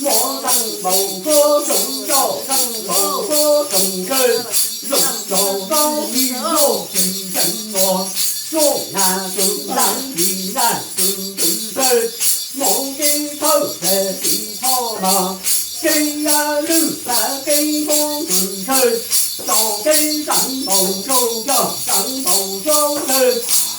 Muab zaj npaum kub zoo coj zaj npaum kub zoo kawg, zoo rau koj ib lub tsis tseem muaj, zoo hais txwv dab tsi na txwv ntxwv kawg, muab kev thawj pem txiv thoj los, kev lwj xav kev npoob ntws kawg, rau kev zaj npaum zoo coj zaj npaum zoo kawg,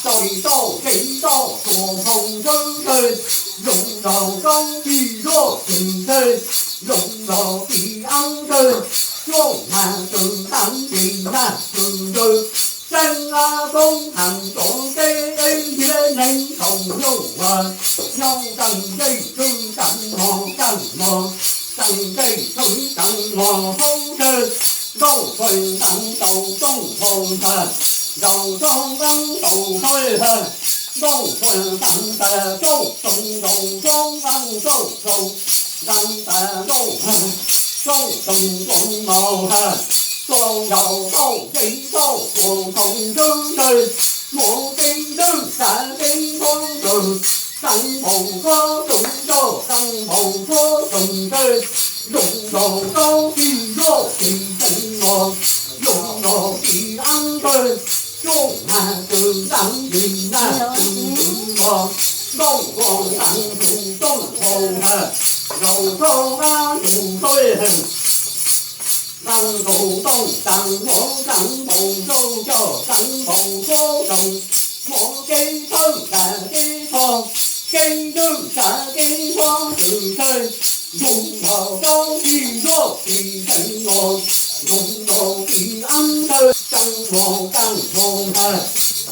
rau toj kev toj txhua npoo zoo kawg, zoo rau koj ib lub tsis kawg, zoo rau txiv ab kawg, zoo hais txwv dab tsi na txwv ntxwv, tseeb ab koob heev rau kev ntiab neeg tau nyob ua, nyob tseem ntsej tshwv tseem mos tseem mos, tseem ntsej tshwv tseem mos hauv kawg, nkauj txuag nteev tau rooj hauv ntag, ntaus roob nqeeb tau rau hawm, nkauj txuag nteev tas rooj txoov ntaus roob nqeeb rooj txoov, nteev tas rooj hawm, rooj txoov ntuav maus hawm, txuas ntaus tauj kev tauj txhua npoo ntsuab kawg, muab kev lwj xav kev npoob ntws, xav npaum kub zoo coj xav npaum kub zoo kawg, zoo rau koj ib lub tsis tseem muaj, zoo rau txiv ab kawg, zoo hais txwv dab tsi na txwv ntxwv los, nkauj txuag nteev tus rooj hauv ntag, ntaus roob nqeeb tus rau hawm, nqeeb tus rooj tseem muab xav npaum zoo coj xav npaum kub zoo, muab kev thawj tas kev thoj, kev lwj xav kev npoob ntws kawg, zoo rau koj ib lub tsis tseem muaj, zoo rau txiv ab kawg, tseem muaj tseem hmoo ntag,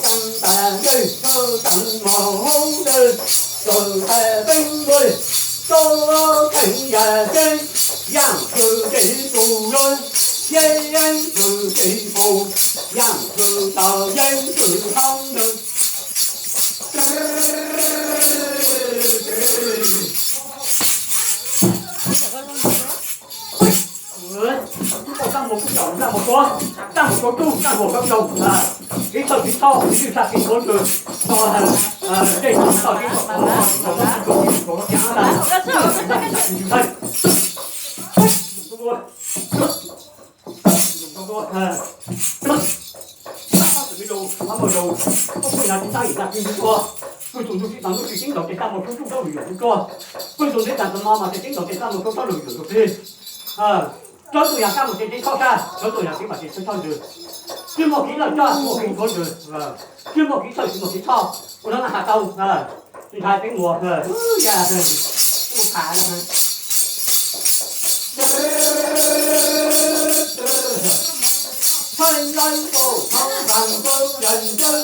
tseem tas ntsej tshwv tseem mos hauv kawg, txawm tas teeb ntuj, tau kheev yam tseeb, yam tshwm kev pum lawm, yeeb tshwm kev pum, yam tshwm tau yeeb tshwm hauv ntawd. Tub tau txaj muag kuj caum txaj muag tuab, txaj muag tuab tub txaj muag tuab zoo, kev thawj kev thoj kev lwj xav kev npoob ntws, tau tej txoj kev txoj txoj txoj txoj txoj txoj txoj txoj txoj txoj txoj txoj txoj Pwg tus ntug tsis tas ntug tsis teeb ntaus tes txaj muag tuab tub tuab lug yuam tus tuab. Pwg tus ntug tas ntug no mas tes teeb ntaus tes txaj muag tuab tuab lug yuam tus plig. Rau tus yam kab mus tes teeb thoj sab, rau tus yam kev mas tes txhawb thoj ntws. Tsis muaj kev lawj coj tsis muaj kev ntuav ntws, tsis muaj kev thawj tsis muaj kev thoj, ua no na has tau. Ntshai teeb muas ya ua phav no. Thawj ntawd tus thawj nqees tus yawg ntawd